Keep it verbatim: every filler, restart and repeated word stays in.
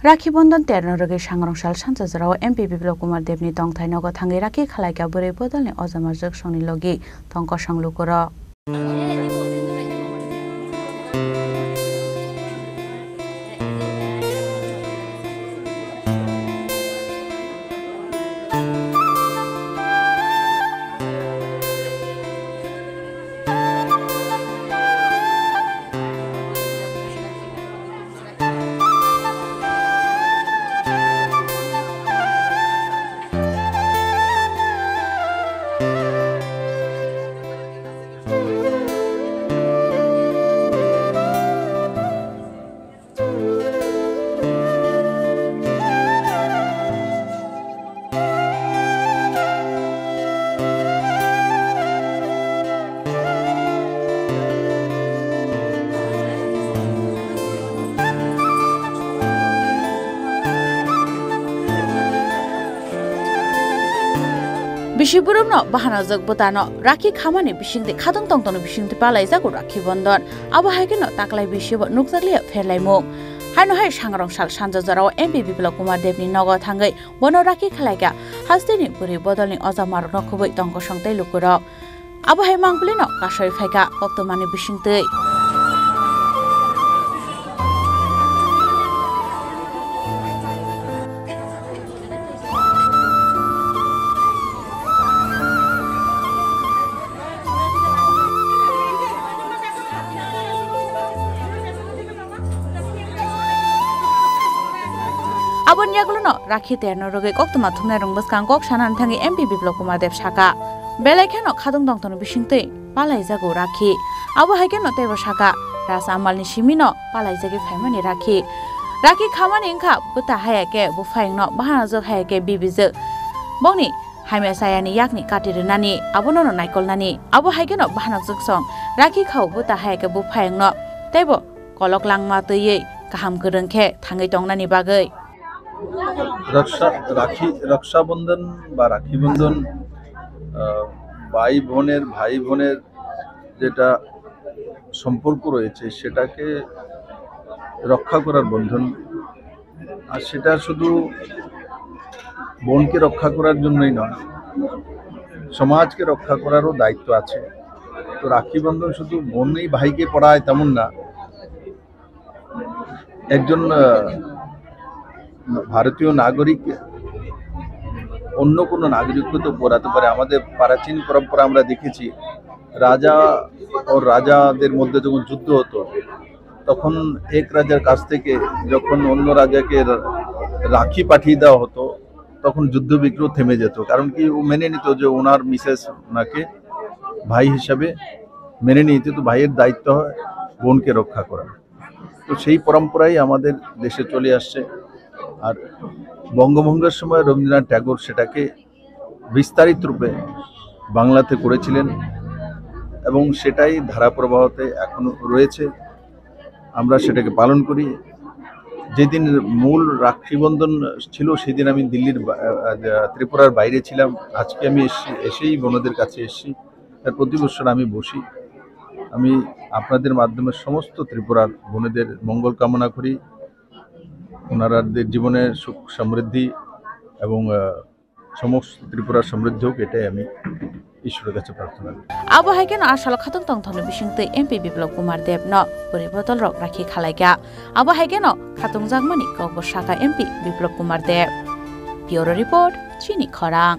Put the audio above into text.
Rakhi Bondon terno rwgwi sangrong sal sansa jorao M P Biplop Kumar Debni tongthai nogo thangwi rakhi khalaikha bwrwi bodolni ojama jwksongni logi tong kosong lukurok. Bisi borokno bahanajak bwtano rakhi khamani bisingtwi khatong tongtongni bisingtwi palaijago Rakhi Bondon. Abo hai kheno taklai bisibo nukjakliya pherlaimung. Haino hai sangrong sal sanja jorao M P Biplop Kumar Debni nogo thangwi bono rakhi khalaikha hasteni bwrwi bodolni ojamarokno khubui tong kosong tei lukurok. Abo hai mangpilino kasoi phaikha koktwmani bisingtwi. Aboni yagulono rakhi terno rwgwi koktwma thumnairok bwskang kok sanani thangwi M P Biplop Kumar Deb saka, belai kheno khatong tongtongni bisingtwi palaijago rakhi. Abo hai kheno teibo saka, Raja Amalni simino palaijagwi phaimani rakhi. Rakhi khamani wngkha bwta haya khe buphayungno bahanajak haya khe bibijak. Bongni hamya chayani yakni kati rwnani, abono no naikolnani. Abo hai kheno bahanajak song rakhi khao bwta haya khe buphayungno teibo kolok langma twiwi kaham kwrwng khe thangwi tongnani bagwi. Raksha, rakhi, Raksha Bandhan ba Rakhi Bandhan, আহ, ভাই বোনের, ভাই বোনের যেটা সম্পর্ক রয়েছে, সেটাকে রক্ষা করার বন্ধন। আর সেটা শুধু বোনকে রক্ষা করার জন্যই নয়, সমাজকে রক্ষা করারও দায়িত্ব আছে। তো রাখি বন্ধন শুধু বোনই ভাইকে পড়ায় তেমন না, একজন, আহ, ভারতীয় নাগরিক অন্য কোনো নাগরিককে তো পড়াতে পারে। আমাদের প্রাচীন পরম্পরা আমরা দেখেছি, রাজা ও রাজাদের মধ্যে যখন যুদ্ধ হতো, তখন এক রাজার কাছ থেকে যখন অন্য রাজাকে রা-, রাখি পাঠিয়ে দেওয়া হতো, তখন যুদ্ধ বিগ্রহ থেমে যেত। কারণ কি, ও মেনে নিত যে ওনার মিসেস ওনাকে ভাই হিসাবে মেনে নিতে, তো ভাইয়ের দায়িত্ব হয় বোনকে রক্ষা করা। তো সেই পরম্পরাই আমাদের দেশে চলে আসছে। আর বঙ্গভঙ্গের সময় রবীন্দ্রনাথ ঠাকুর সেটাকে বিস্তারিত রূপে বাংলাতে করেছিলেন এবং সেটাই ধারাপ্রবাহতে এখনো রয়েছে। আমরা সেটাকে পালন করি। যেদিন মূল রাখি বন্ধন ছিল, সেদিন আমি দিল্লির বা-, আহ, আহ, ত্রিপুরার বাইরে ছিলাম। আজকে আমি এসে-, এসেই বোনদের কাছে এসেছি। তাই প্রতি বছর আমি বসি। আমি আপনাদের মাধ্যমে সমস্ত ত্রিপুরার বোনেদের মঙ্গল কামনা করি, ওনাদের জীবনে সুখ সমৃদ্ধি এবং, আহ, সমস্ত ত্রিপুরার সমৃদ্ধি হোক, এটাই আমি ঈশ্বরের কাছে প্রার্থনা করি। Abo hai kheno a salo khatong tongthokni bisingtwi M P Biplop Kumar Deb no bwrwi bodol rok rakhi khalaikha. Abo hai kheno khatungjakmani kokbo saka M P Biplop Kumar Deb. Bureau Report, Chini Khorang.